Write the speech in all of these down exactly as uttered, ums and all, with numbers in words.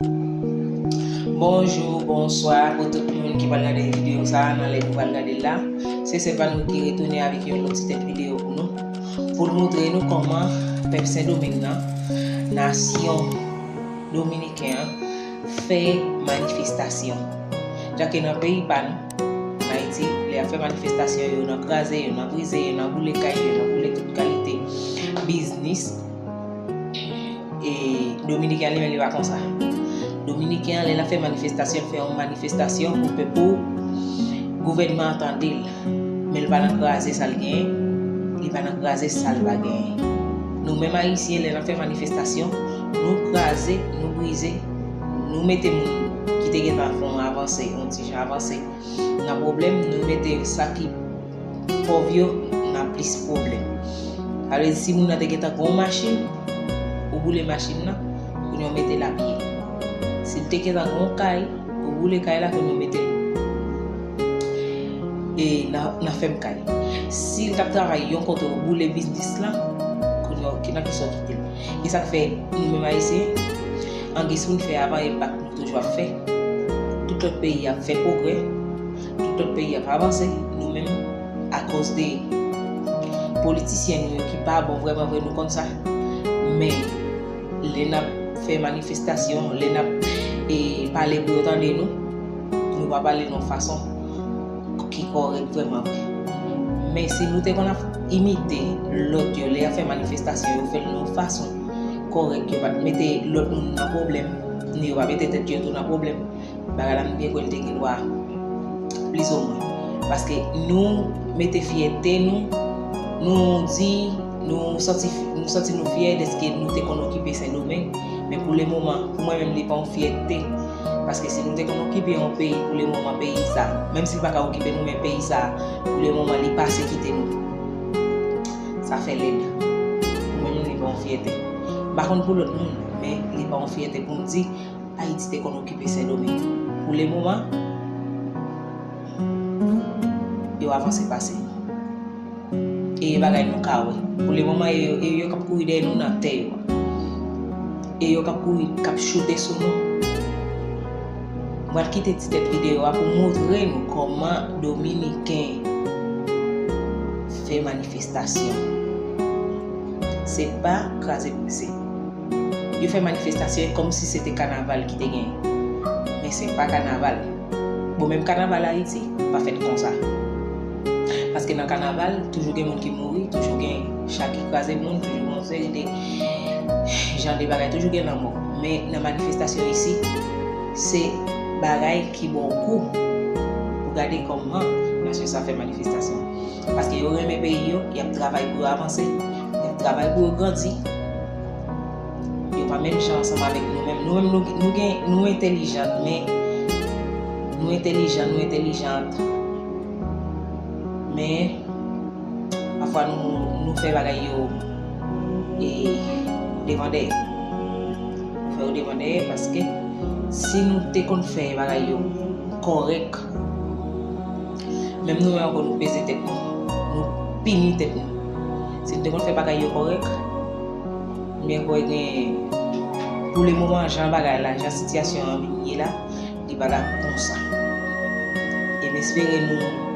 Bonjou, bonswa pou tout moun ki pral gade videyo sa a nan lè nou pral gade l la. Se sè pa nou ki retounen avèk yon lòt ti tèt videyo pou nou, pou l montre nou kòman pèp Sendomeng nan, nasyon dominiken an, fè manifestasyon. Jan ke nan peyi pa nou, Ayiti, lè y ap fè manifestasyon, yo nan kraze, yo nan brize, yo nan boule kay, yo nan boule tout kalite biznis. E Dominiken an li menm li pa konsa. Dominiken an lè l ap fè manifestasyon, l fè yon manifestasyon pou pèp ou, gouvènman an tande l. Men l pa nan kraze sa l genyen, li pa nan kraze sa l pa genyen. Nou menm Ayisyen, lè n ap fè manifestasyon, nou kraze, nou brize, nou mete moun ki te gentan fè yon avanse, yon ti jan avanse, nan pwoblèm, nou mete sa ki pòv yo nan plis pwoblèm. Sa vle di, si moun nan te gentan gen yon machin, ou boule machin nan, kounye a w mete l a pye. Si l te gentan gen yon kay, ou boule kay la, kounye a w mete l e nan, nan fèm kay. Si l t ap travay yon kote, ou boule biznis lan, kounye a w, ki nan kisa w kite l. E sa k fè nou menm Ayisyen, angiz pou n fè avan, e bak nou toujou ap fè. Tout lòt peyi ap fè pwogrè, tout lòt peyi ap avanse, nou menm, akoz de politisyen nou yo ki pa bon, vrèman vre, nou konn sa. Men, lè n ap fè manifestasyon, lè n ap, e, pale pou yo tande nou, nou pa pale nan yon fason ki kòrèk vrèman vre. Men si nou te konn ap imite lòt yo, lè y ap fè manifestasyon, yo fè l nan yon fason kòrèk, yo pa t mete lòt moun nan pwoblèm, ni yo pa mete tèt yo tou nan pwoblèm, bagay la, m byen kwè l te gen dwa, plizoumwen. Paske nou mete fyète nou, nou di, nou santi, nou santi nou fyè dèske nou te konn okipe Sendomeng. Men pou lemoman, pou mwen menm, li pa yon fyète. Paske si nou te konn okipe yon peyi, pou lemoman, peyi sa, menm si l pa ka okipe nou, men peyi sa, pou lemoman, li pase kite nou. Sa fè lèd. Pou mwen menm, li pa yon fyète. M pa konn pou lòt moun, men li pa yon fyète pou m di, Ayiti te konn okipe Sendomeng. Pou lemoman, yo avanse pase nou. E bagay nou ka wè. Pou lemoman, e yo, e yo k ap kouri dèyè nou nan tè yo a. E yo k ap kouri, k ap choute sou nou. M pral kite ti tèt videyo a pou montre nou kòman Dominiken fè manifestasyon. Se pa kraze brize. Yo fè manifestasyon e kòmsi se te kanaval ki te genyen. Men se pa kanaval. Bon, menm kanaval Ayiti pa fèt konsa. Paske nan kanaval, toujou gen moun ki mouri, toujou gen cha ki kraze moun, toujou gen yon seri de jan de bagay, toujou gen lanmò. Men nan manifestasyon isi, se bagay ki ba w kou pou gade kòman nasyon sa fè manifestasyon. Paske yo renmen peyi yo, y ap travay pou yo avanse, y ap travay pou yo grandi. Yo pa menm jan ansanm avèk nou menm. Nou menm, nou, nou gen, nou entèlijan, men nou entèlijan, nou entèlijant. Men pafwa nou, nou fè bagay yo e devan dèyè. Nou fè yo devan dèyè paske si nou te konn fè bagay yo kòrèk, menm nou menm ankò nou peze tèt nou, nou pini tèt nou. Si nou te konn fè bagay yo kòrèk, men kwè gen, pou lemoman, jan bagay la, jan sitiyasyon an vin ye la, li pa la konsa. E m espere nou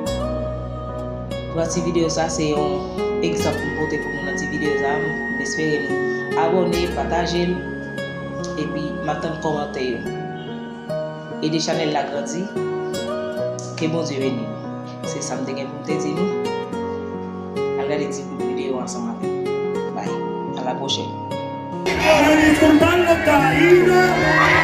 pran ti videyo sa, se yon egzanp m pote pou nou nan ti videyo sa. M espere nou abòne, pataje l, epi m ap tann kòmantè yo. Ede chanèl la grandi. Ke Bondye beni nou. Se sa m te gen pou m te di nou. Al gade ti bout videyo ansanm avè m. Bye. A la pwochèn. Ay, disculpar los caídos.